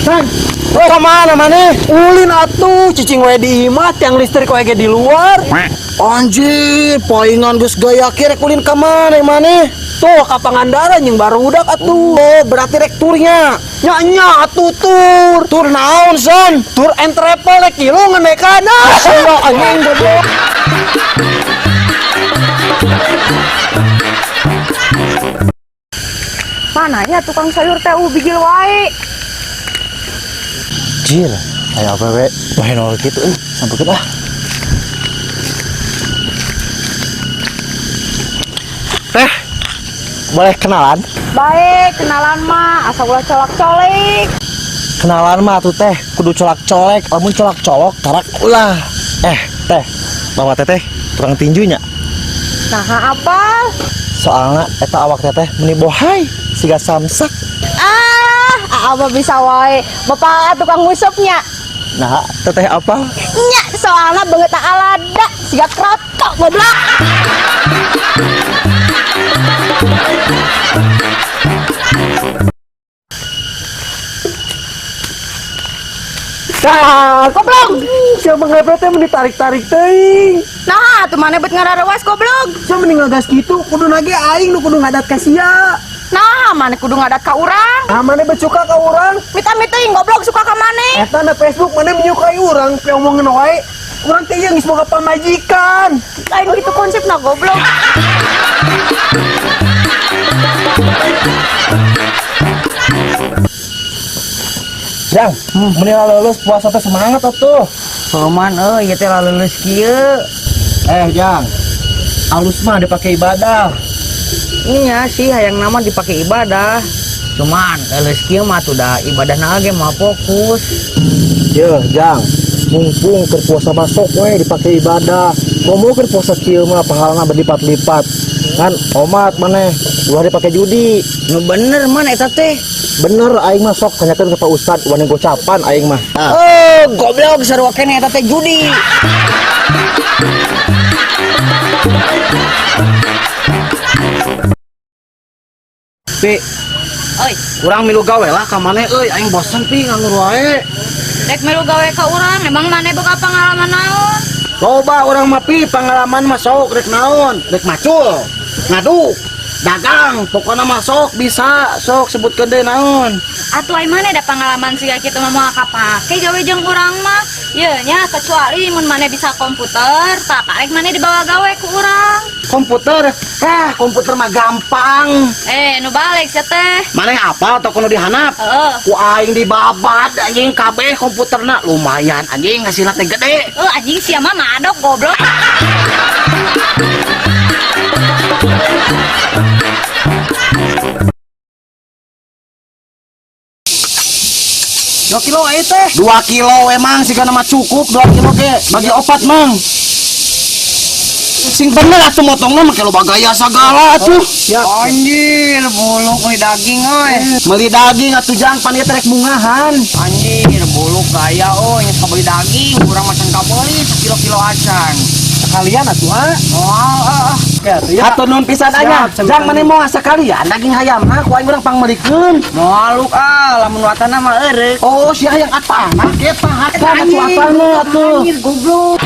San, Kemana maneh? Ulin atuh, cicing we di imah, tiang listrik we ge di luar. Anjir, paingan geus gaya kieu rek ulin ka mana maneh? Tuh ka Pangandaran jeung barudak atuh. Oh, berarti rek turnya. Nya nya atuh tur. Tur naon, San? Tur and travel rek kilu ngenekan. Sia anjing goblok. Mana ya tukang sayur teh bijil wae. Jir, aya awewe bahenol kitu euy, sampekeun ah. Teh, boleh kenalan? Baik, kenalan mah asa ulah colak-colik. Kenalan mah tuh teh, kudu colak-colek, lamun colak-colok tarak ulah. Teh, bawa teteh tukang tinjunya. Nah, apa? Soalnya eta awak teteh meni bohai siga samsak. Ah, apa bisa wae. Bapak tukang ngusupnya. Nah, teteh apa? Nya, soalnya banget alada siga krotok goblok. Tah, Goblok. Siapa ngepet teh meni tarik-tarik teuing. Nah, tuh mana bet ngararewas goblok. Sia mending ngagas kitu, kudu nage aing nu kudu ngadat ka sia. Nah, mana kudu ngadat ka urang. Ah, maneh becuka ka urang. Mita-mita goblok suka ka maneh. Eta na Facebook maneh menyukai urang, pe omongin wae. Urang teh ieu geus boga pamajikan. Lain gitu konsepna goblok. Jang, meni lulus puasa teh semangat atuh. Soman euy ieu teh laleuleus kieu. Jang, alus mah dipakai ibadah. Nya sih hayang nama dipakai ibadah. Cuman leuleus kieu mah tuh da ibadahna ge mah fokus. Yeuh, Jang, mumpung keur puasa masuk we dipakai ibadah. Komo keur puasa kieu mah pahalana berlipat-lipat. Kan omat maneh ulah dipake judi. Nu bener man eta teh. Bener aing mah sok tanyakeun ke Pak Ustad wani gocapan aing mah. Ah. Oh, goblok sarua keneh eta teh judi. Pi, Oi, urang milu gawe lah ka maneh euy, aing bosen pi nganggur wae. rek milu gawe ka urang, emang maneh boga pengalaman naon? Loba urang mah pi pengalaman mah sok rek naon, rek macul, ngaduk, dagang, pokoknya mah sok bisa, sok sebutkeun deui naon. Atuh ai maneh da pengalaman siga kitu mah moal kapake gawe jeung urang mah. Yeuh nya kecuali mun maneh bisa komputer, tah karek maneh dibawa gawe ku urang. Komputer, ah komputer mah gampang. Nu balik sia teh. Maneh apa toko nu dihanap? Heeh. Ku aing dibabat anjing kabeh komputerna lumayan anjing hasilna teh gede. Anjing sia mah madok goblok. Dua kilo aja teh. 2 kilo emang sih mah cukup 2 kilo ge bagi opat mang. Sing bener atuh motongna make loba gaya sagala atuh. Siap. Anjir, buluk meuli daging euy. Meuli daging atuh jang pan ieu teh rek mungahan. Anjir, buluk gaya euy, geus kabeuli daging, urang mah can kabeuli sakilo-kilo acan. Sekalian atuh ah. Moal ah. Oke atuh ya. Hatur nuhun pisan anya. Siap, Jang maneh moal sakalian daging hayam ah ku aing urang pangmeulikeun. Moal luk ah, lamun watana mah eureuk. Oh, sia hayang apana ge pahakan atuh apana atuh. Anjir, goblok.